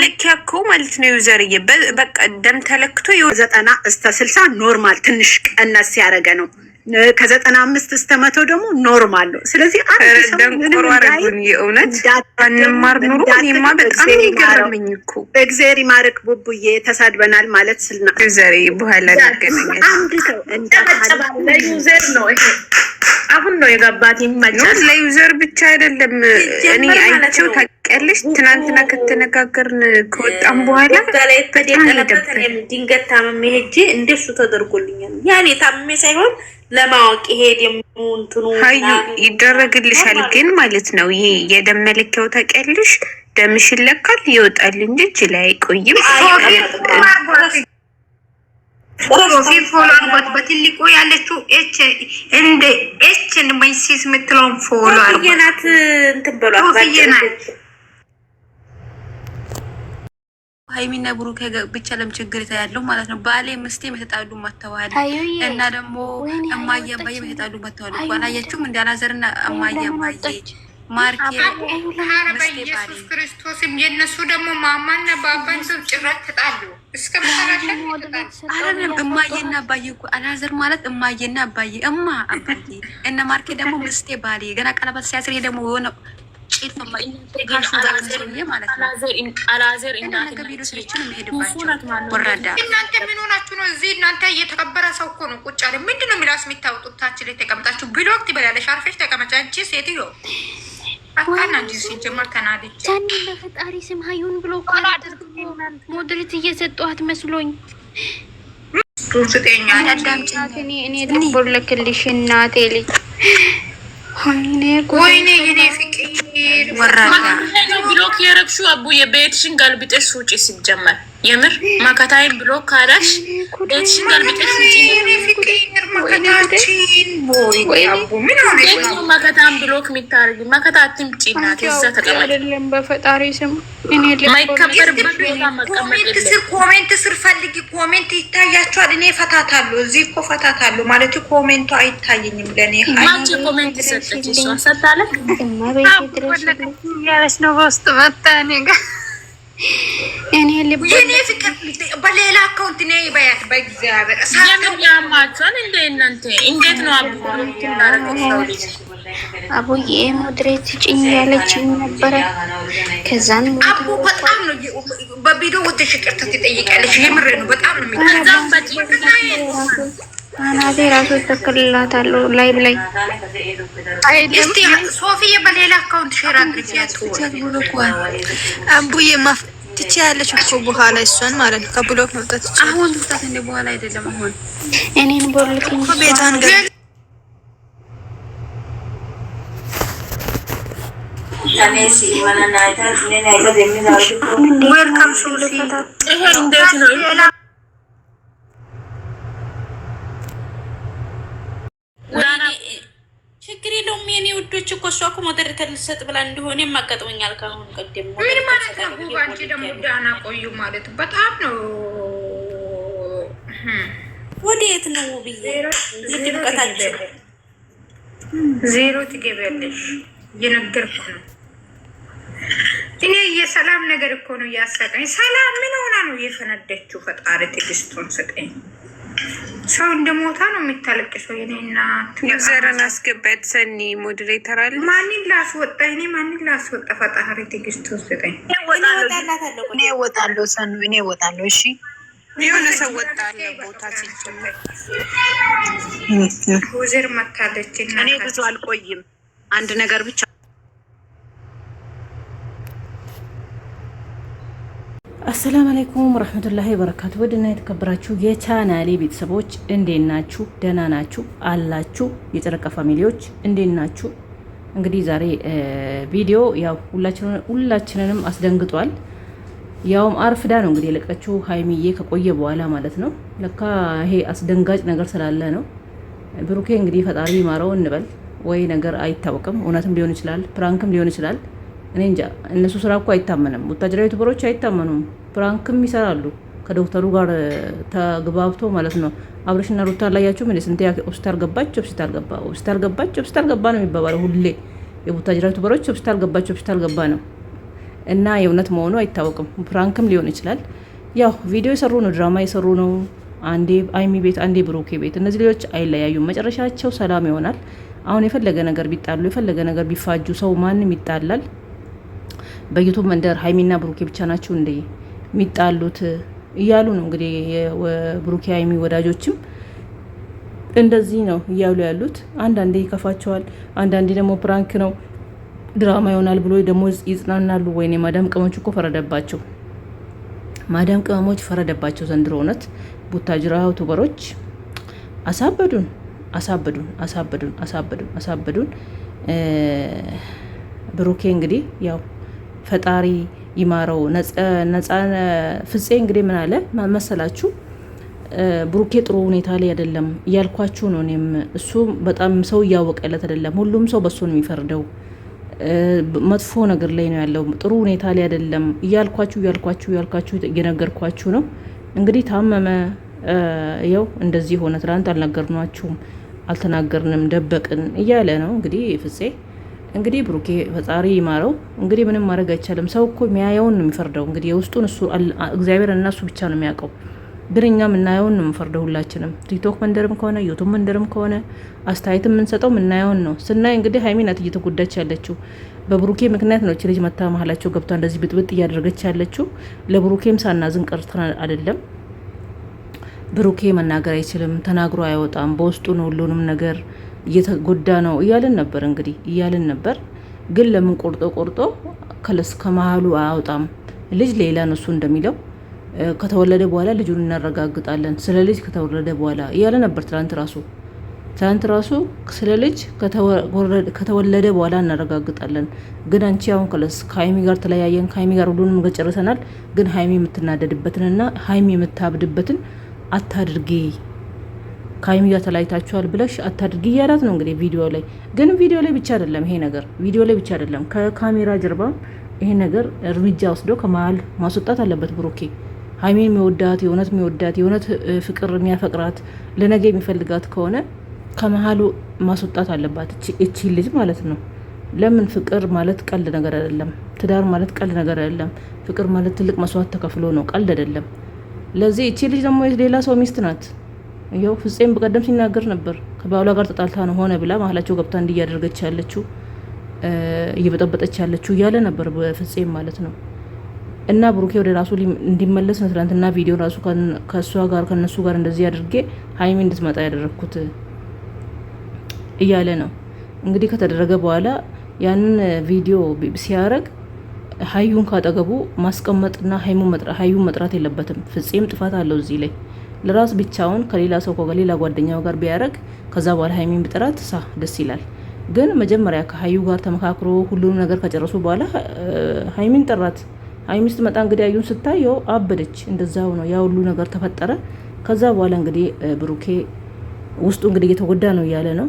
መለኪያ እኮ ማለት ነው user ዬ፣ በቃ ደም ተለክቶ 90 እስከ 60 normal፣ ትንሽ ቀነስ ያደረገ ነው። ከ95 እስከ 100 ደግሞ normal ነው። ስለዚህ አንድ ሰው ምንም ደንቆሮ አደረጉን። የእውነት አንማር ኑሮ እኔማ በጣም የገረመኝ እኮ። እግዜር ይማርክ ቡቡዬ፣ ተሳድበናል ማለት ስልና user ዬ፣ በኋላ እንገናኛለን። አንድ ሰው ለ user ነው ይሄ። አሁን ነው የገባት። ይመቻል። ለ user ብቻ አይደለም። እኔ አይቼው ታውቂያለሽ፣ ትናንትና ከተነጋገርን ከወጣም በኋላ በጣም የደበረኝ ድንገት ታምሜ ሄጄ እንደሱ ተደርጎልኛል። ያኔ ታምሜ ሳይሆን ለማወቅ ይሄ ደግሞ እንትኑ ሀዩ ይደረግልሻል፣ ግን ማለት ነው ይሄ የደም መለኪያው ታውቂያለሽ፣ ደምሽ ይለካል ይወጣል እንጂ እጅ ላይ አይቆይም። ሶፊን follow አድርጓት። በትልቁ ያለችው H እንደ H መይሲስ የምትለውን follow አድርጓት። ናት እንትን በሏት። ሶፊዬ ናት። ሀይሚና ብሩኬ ብቻ ለም ችግር ያለው ማለት ነው። ባሌ ምስቴ የተጣሉ መጥተዋል እና ደግሞ እማዬ አባዬ የተጣሉ መጥተዋል እኮ አላያችሁም? እንደ አላዘርና እማዬ አባዬ ማርኬ ኧረ በኢየሱስ ክርስቶስም የእነሱ ደግሞ ማማና ባባን ሰው ጭራሽ ተጣሉ። እስከ መጨረሻ አይደለም እማዬና አባዬ እኮ አላዘር ማለት እማዬና አባዬ እማ አባዬ እነ ማርኬ ደግሞ ምስቴ ባሌ ገና ቀለበት ሲያስር ደግሞ የሆነ ካሹ ጋር ሰውዬ ማለት ነው። አላዘር ነገ ቪዲዮ ስልችን የሚሄድባቸው ወራዳ እናንተ ምን ሆናችሁ ነው እዚህ? እናንተ እየተከበረ ሰው እኮ ነው ቁጭ አለ። ምንድን ነው የሚላስ የሚታወጡት? ታች ላይ ተቀምጣችሁ block ትበላለሽ። አርፈሽ ተቀመጫ አንቺ ሴትዮ። አታና እንጂ ሲጀመር ተናድጄ ሰኒ በፈጣሪ ስም ሀዩን ብሎ moderate እየሰጠኋት መስሎኝ። ስጤኛ እኔ ልቦለክልሽ እናቴ ልጅ ወይኔ የኔ ፍቅር ወራዳ block የረግሹ አቡዬ ቤትሽን ገልብጠሽ ውጪ። ሲጀመር የምር መከታይን block ካላሽ ቤትሽን ገልብጠሽ ውጪ። የኔ ፍቅር መከታችን ቦይ አቡ ምን ሆነሽ ነው? መከታን block የሚታርጊ መከታ አትምጪ እናቴ፣ እዛ ተቀመጪ። አይደለም በፈጣሪ ስም እኔ ማይከበርበት ቦታ መቀመጥ comment ስር comment ስር ፈልጊ። comment ይታያቸዋል። እኔ ፈታታለሁ፣ እዚህ እኮ ፈታታለሁ ማለት comment ኡ አይታየኝም ለእኔ። ማቼ comment ሰጠች? እሷ ሰጣለች። እያለች ነው በውስጥ መጣ እኔ ጋር። እኔ ልብ የኔ ፍቅር በሌላ account እኔ ይበያት በእግዚአብሔር የምር ያማቸዋል እንደ እናንተ እንዴት ነው አቡ እናረገው ሰው ልጅ አቡዬ moderate ስጭኝ ያለችኝ ነበረ። ከዛን አቡ በጣም ነው በቪዲዮ ወጥተሽ ይቅርታ ትጠይቂያለሽ። የምሬ ነው። በጣም ነው ከዛም በጭ አናቴ ራሱ ተክልላታለሁ live ላይ። እስቲ ሶፊዬ በሌላ account share አድርጊያት። አቡዬ ማፍ ትችያለሽ እኮ በኋላ እሷን ማለት ነው ከ block መውጣት ትችያለሽ። አሁን ትውጣት እንደ በኋላ አይደለም አሁን እኔን ቦልክኝ እኮ ቤቷን ገ welcome ሶፊ። ይሄ እንዴት ነው? ችግር የለውም የኔ ውዶች እኮ እሷ እኮ moderator ልሰጥ ብላ እንደሆነ የማጋጥመኛል። ከአሁን ቀደም ምን ማለት ነው? ጉባ አንቺ ደግሞ ዳና ቆዩ ማለት በጣም ነው። ወዴት ነው ብዬ ድምቀታችን ዜሮ ትገቢያለሽ። እየነገርኩ ነው። እኔ የሰላም ነገር እኮ ነው እያሳቀኝ። ሰላም ምን ሆና ነው እየፈነደችው? ፈጣሪ ትዕግስቱን ስጠኝ። ሰው እንደ ሞታ ነው የሚታለቅሰው። የኔ እናት user ን አስገባት። ሰኒ moderator አለ። ማንን ላስወጣ? እኔ ማንን ላስወጣ? ፈጣሪ ትዕግስቱን ስጠኝ። እኔ እወጣለሁ፣ ሰኑ እኔ እወጣለሁ። እሺ የሆነ ሰው ወጣ አለ ቦታ ሲጀመር user መታለች። እኔ ብዙ አልቆይም። አንድ ነገር ብቻ አሰላም አለይኩም ረህመቱላሂ ወበረካቱ። ውድና የተከበራችሁ የቻናሌ ቤተሰቦች እንዴት ናችሁ? ደህና ናችሁ አላችሁ? የጨረቃ family ዎች እንዴት ናችሁ? እንግዲህ ዛሬ ቪዲዮ ያው ሁላችንንም አስደንግጧል። ያውም አርፍዳ ነው እንግዲህ የለቀችው ሀይሚዬ ከቆየ በኋላ ማለት ነው። ለካ ይሄ አስደንጋጭ ነገር ስላለ ነው። ብሩኬ እንግዲህ ፈጣሪ ይማረው እንበል ወይ ነገር አይታወቅም። እውነትም ሊሆን ይችላል፣ prank ም ሊሆን ይችላል። እኔ እንጃ። እነሱ ስራ እኮ አይታመንም። ወታደራዊ YouTuber ኦች አይታመኑም። prank ም ይሰራሉ ከዶክተሩ ጋር ተግባብቶ ማለት ነው። አብርሽና ሩታ አላያችሁም? እንደ ስንቴ ሆስፒታል ገባች፣ ሆስፒታል ገባ፣ ሆስፒታል ገባች፣ ሆስፒታል ገባ ነው የሚባባለው ሁሌ። የቡታጅራ YouTuber ኦች ሆስፒታል ገባች፣ ሆስፒታል ገባ ነው። እና የእውነት መሆኑ አይታወቅም። Prank ም ሊሆን ይችላል። ያው ቪዲዮ የሰሩ ነው፣ ድራማ የሰሩ ነው። አንዴ አይሚ ቤት፣ አንዴ ብሩኬ ቤት። እነዚህ ልጆች አይለያዩም። መጨረሻቸው ሰላም ይሆናል። አሁን የፈለገ ነገር ቢጣሉ፣ የፈለገ ነገር ቢፋጁ፣ ሰው ማንም ይጣላል። በ YouTube መንደር ሀይሚና ብሩኬ ብቻ ናቸው እንደ የሚጣሉት እያሉ ነው እንግዲህ የብሩኬ ሀይሚ ወዳጆችም እንደዚህ ነው እያሉ ያሉት። አንዳንዴ ይከፋቸዋል፣ አንዳንዴ ደግሞ prank ነው ድራማ ይሆናል ብሎ ደግሞ ይጽናናሉ። ወይኔ ማዳም ቅመሞች እኮ ፈረደባቸው፣ ማዳም ቅመሞች ፈረደባቸው ዘንድሮ እውነት ቡታጅራ YouTuber ኦች አሳበዱን፣ አሳበዱን፣ አሳበዱን፣ አሳበዱን፣ አሳበዱን። ብሩኬ እንግዲህ ያው ፈጣሪ ይማረው። ነጻ ፍፄ እንግዲህ ምን አለ መሰላችሁ? ብሩኬ ጥሩ ሁኔታ ላይ አይደለም እያልኳችሁ ነው። እኔም እሱ በጣም ሰው እያወቀለት አይደለም። ሁሉም ሰው በሱ ነው የሚፈርደው። መጥፎ ነገር ላይ ነው ያለው፣ ጥሩ ሁኔታ ላይ አይደለም እያልኳችሁ እያልኳችሁ እያልኳችሁ እየነገርኳችሁ ነው። እንግዲህ ታመመ፣ ያው እንደዚህ ሆነ። ትናንት አልነገርናችሁም፣ አልተናገርንም፣ ደበቅን እያለ ነው እንግዲህ ፍፄ። እንግዲህ ብሩኬ ፈጣሪ ይማረው። እንግዲህ ምንም ማድረግ አይቻልም። ሰው እኮ የሚያየውን ነው የሚፈርደው። እንግዲህ የውስጡን እሱ እግዚአብሔር እና እሱ ብቻ ነው የሚያውቀው። ግን እኛ የምናየውን ነው የምንፈርደው ሁላችንም። TikTok መንደርም ከሆነ YouTube መንደርም ከሆነ አስተያየት የምንሰጠው የምናየውን ነው። ስናይ እንግዲህ ሀይሚ ናት እየተጎዳች ያለችው በብሩኬ ምክንያት ነው። ልጅ መታ መሀላቸው ገብታ እንደዚህ ብጥብጥ እያደረገች ያለችው። ለብሩኬም ሳናዝን ቀርተን አይደለም። ብሩኬ መናገር አይችልም፣ ተናግሮ አይወጣም፣ በውስጡ ነው ሁሉንም ነገር እየተጎዳ ነው እያልን ነበር እንግዲህ እያልን ነበር። ግን ለምን ቆርጦ ቆርጦ ከለስ ከመሀሉ አያወጣም? ልጅ ሌላ ነው እሱ እንደሚለው ከተወለደ በኋላ ልጁን እናረጋግጣለን፣ ስለ ልጅ ከተወለደ በኋላ እያለ ነበር ትናንት ራሱ ትናንት ራሱ ስለ ልጅ ከተወለደ በኋላ እናረጋግጣለን። ግን አንቺ አሁን ከለስ ከሀይሚ ጋር ተለያየን፣ ከሀይሚ ጋር ሁሉንም ነገር ጨርሰናል። ግን ሀይሚ የምትናደድበትንና ሀይሚ የምታብድበትን አታድርጊ፣ ከሀይሚ ጋር ተለያይታችኋል ብለሽ አታድርጊ እያላት ነው እንግዲህ ቪዲዮ ላይ። ግን ቪዲዮ ላይ ብቻ አይደለም ይሄ ነገር፣ ቪዲዮ ላይ ብቻ አይደለም፣ ከካሜራ ጀርባም ይሄ ነገር እርምጃ ወስዶ ከመሀል ማስወጣት አለበት ብሩኬ። ሀይሚን የሚወዳት የእውነት የሚወዳት የእውነት ፍቅር የሚያፈቅራት ለነገ የሚፈልጋት ከሆነ ከመሀሉ ማስወጣት አለባት እቺ ልጅ ማለት ነው። ለምን ፍቅር ማለት ቀልድ ነገር አይደለም። ትዳር ማለት ቀልድ ነገር አይደለም። ፍቅር ማለት ትልቅ መስዋዕት ተከፍሎ ነው፣ ቀልድ አይደለም። ለዚህ እቺ ልጅ ደግሞ ሌላ ሰው ሚስት ናት። ያው ፍፄም በቀደም ሲናገር ነበር ከባሏ ጋር ተጣልታ ነው ሆነ ብላ መሀላቸው ገብታ እንዲህ እያደረገች ያለችው እየበጠበጠች ያለችው እያለ ነበር በፍፄም ማለት ነው። እና ብሩኬ ወደ ራሱ እንዲመለስ ነው ትናንትና ቪዲዮ ራሱ ከእሷ ጋር ከነሱ ጋር እንደዚህ አድርጌ ሀይሚ እንድትመጣ ያደረግኩት እያለ ነው እንግዲህ። ከተደረገ በኋላ ያንን ቪዲዮ ሲያደርግ ሀዩን ካጠገቡ ማስቀመጥና ሀዩን መጥራት የለበትም። ፍፄም ጥፋት አለው እዚህ ላይ ለራስ ብቻውን ከሌላ ሰው ከሌላ ጓደኛው ጋር ቢያደርግ ከዛ በኋላ ሀይሚን ብጥራት ሳ ደስ ይላል። ግን መጀመሪያ ከሀዩ ጋር ተመካክሮ ሁሉንም ነገር ከጨረሱ በኋላ ሀይሚን ጠራት። ሀይሚ ስትመጣ እንግዲህ አዩን ስታየው አበደች። እንደዛ ነው ያ ሁሉ ነገር ተፈጠረ። ከዛ በኋላ እንግዲህ ብሩኬ ውስጡ እንግዲህ እየተጎዳ ነው እያለ ነው።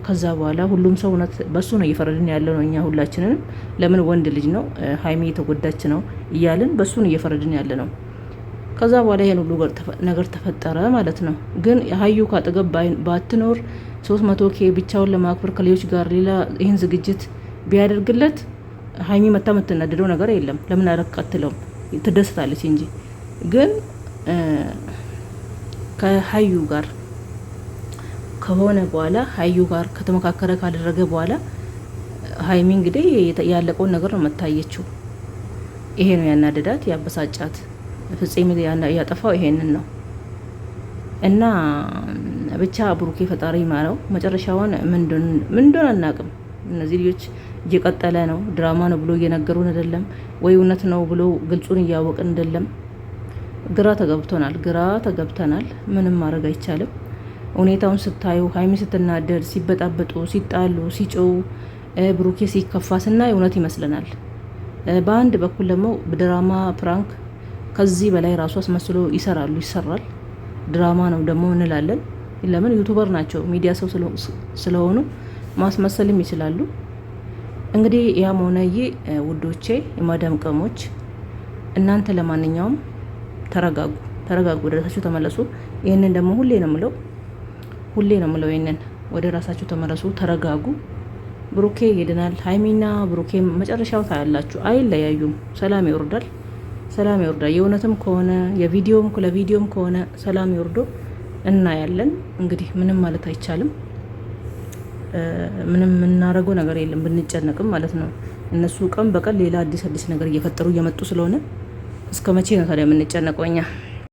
ከዛ በኋላ ሁሉም ሰው እውነት በሱ ነው እየፈረድን ያለ ነው። እኛ ሁላችንንም ለምን ወንድ ልጅ ነው ሀይሚ እየተጎዳች ነው እያልን በሱ ነው እየፈረድን ያለ ነው። ከዛ በኋላ ይሄን ሁሉ ነገር ተፈጠረ ማለት ነው። ግን ሀዩ ካጠገብ ባትኖር 300 K ብቻውን ለማክበር ከሌሎች ጋር ሌላ ይህን ዝግጅት ቢያደርግለት ሀይሚ መታ የምትናደደው ነገር የለም። ለምን አረክ አትለውም፣ ትደስታለች እንጂ። ግን ከሀዩ ጋር ከሆነ በኋላ ሀዩ ጋር ከተመካከረ ካደረገ በኋላ ሀይሚ እንግዲህ ያለቀውን ነገር ነው መታየችው። ይሄ ነው ያናደዳት ያበሳጫት። ፍፄም ያጠፋው ይሄንን ነው እና ብቻ ብሩኬ ፈጣሪ ማረው። መጨረሻውን ምን እንደሆነ አናውቅም። እነዚህ ልጆች እየቀጠለ ነው ድራማ ነው ብሎ እየነገሩን አይደለም ወይ እውነት ነው ብሎ ግልጹን እያወቅን አይደለም። ግራ ተገብቶናል፣ ግራ ተገብተናል። ምንም ማድረግ አይቻልም። ሁኔታውን ስታዩ ሀይሚ ስትናደድ፣ ሲበጣበጡ፣ ሲጣሉ፣ ሲጮው፣ ብሩኬ ሲከፋ ስናይ እውነት ይመስለናል። በአንድ በኩል ደግሞ ድራማ prank ከዚህ በላይ ራሱ አስመስሎ ይሰራሉ፣ ይሰራል። ድራማ ነው ደግሞ እንላለን። ለምን YouTuber ናቸው፣ ሚዲያ ሰው ስለሆኑ ማስመሰልም ይችላሉ። እንግዲህ ያም ሆነ ይህ ውዶቼ፣ የማዳም ቅመሞች እናንተ ለማንኛውም ተረጋጉ፣ ተረጋጉ፣ ወደ ራሳችሁ ተመለሱ። ይህንን ደግሞ ሁሌ ነው የምለው፣ ሁሌ ነው የምለው፣ ይህንን ወደ ራሳችሁ ተመለሱ፣ ተረጋጉ። ብሩኬ ይድናል። ሀይሚና ብሩኬ መጨረሻው ታያላችሁ፣ አይለያዩም። ሰላም ይወርዳል፣ ሰላም ይወርዳል። የእውነትም ከሆነ የቪዲዮም ለቪዲዮም ከሆነ ሰላም ይወርዶ እናያለን። እንግዲህ ምንም ማለት አይቻልም። ምንም የምናደርገው ነገር የለም ብንጨነቅም ማለት ነው። እነሱ ቀን በቀን ሌላ አዲስ አዲስ ነገር እየፈጠሩ እየመጡ ስለሆነ እስከ መቼ ነው ታዲያ የምንጨነቀው እኛ?